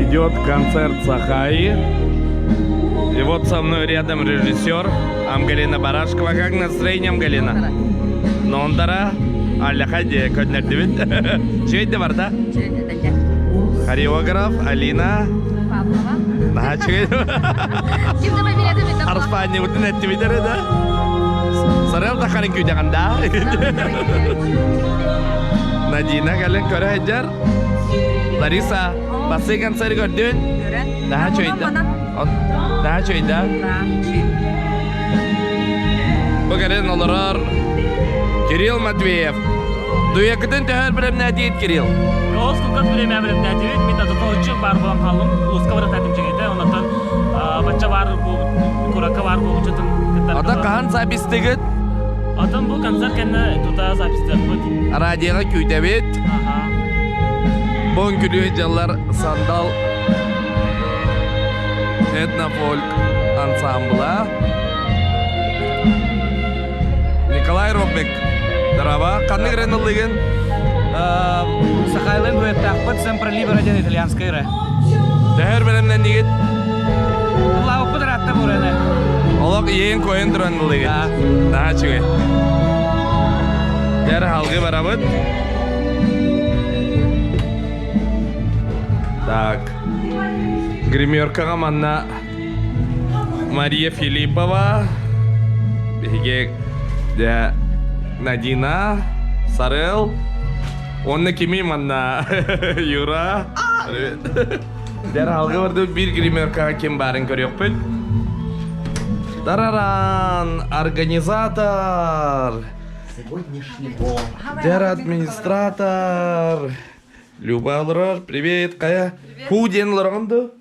Идет концерт Сахаи. И вот со мной рядом режиссер Амгалина Барашкова. Как настроение, Амгалина? Нондара. Аллаха де көннөрдүбүт. Чүөйдэ барда. Хореограф Алина Павлова. Наһаа үчүгэй. Ким да билет Арспаанньыбытын эттибит эрэ да. Сарыал да харын күүдэҕин да. Надина кэлэн көрө сылдьар. Лариса, бассыы концерт көрдүн? Көрөн. Наһаа үчүгэй Наһаа үчүгэй да? Бу кэлэн олорор Кирилл Матвеев. Дуякытын төһөр бэлэмнээтиит Кирилл? Тоҕус кылгас бириэмэ бэлэмнээтибит. Мин атытылыччы баар буолан хааллым. Улууска барытаатым чэҥэтэ. Онтон бачча баар куракка баар буолбуччатын кытта. Ата хаһан запистыгыт? Отон бу концерт кэннэ тута запистыахпыт. Радиоға күүтэбит. Бу күнү дьаллар Сандал этнофольк ансамбла. Николай Роббек. Здорово. Ханнык ырыаны ыллыгын? Сахайлын дуэттаахпыт Sempre Libera диэн итальянскай ырыа. Төһөр бэлэмнэннигит? Ыллаабыппыт ыраатта бу ырыаны. Олох иэйин койун туран ыллыгыт. Наһаа үчүгэй. Дэр халгы барабыт. Так. Гримеркаҕа манна Мария Филиппова, биһиги дьэ Надина, Сарыл, уонна кимий манна Юра. Дэр алгы барды биир гримеркаҕа ким баарын көрүөхпүт. Тараран, организатор! Дэр администратор! Люба олорор, привет, кая? Ху диэн олороҕун дуу?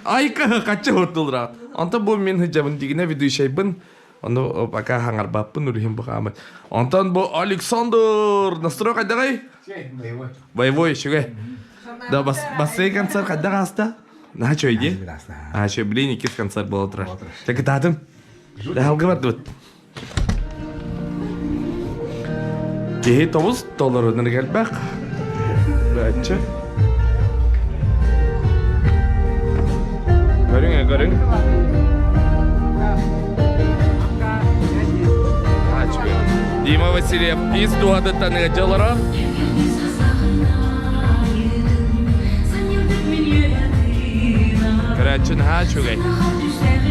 Айка хаччы хуттулра. Онтон бу мин хыдьабын дигинэ ведущайбын. Ону пока хаҥарбаппын үрүһүн бухаамын. Онтон бу Александр настрой хайдаҕай? Боевой. Боевой үчүгэй. Да бас бассей концерт хайдах ааста? Наһаа үчүгэй дии. Аа үчүгэй, блин, иккис концерт буола турар. Чэ кытаатым. Даһалгы бардыбыт. Киһи тобус толорунар элбэх. Бачча. Көрүҥ, көрүҥ. Дима Васильев ис дууһатыттан ыалдьа олорор. Көрөөччү наһаа үчүгэй.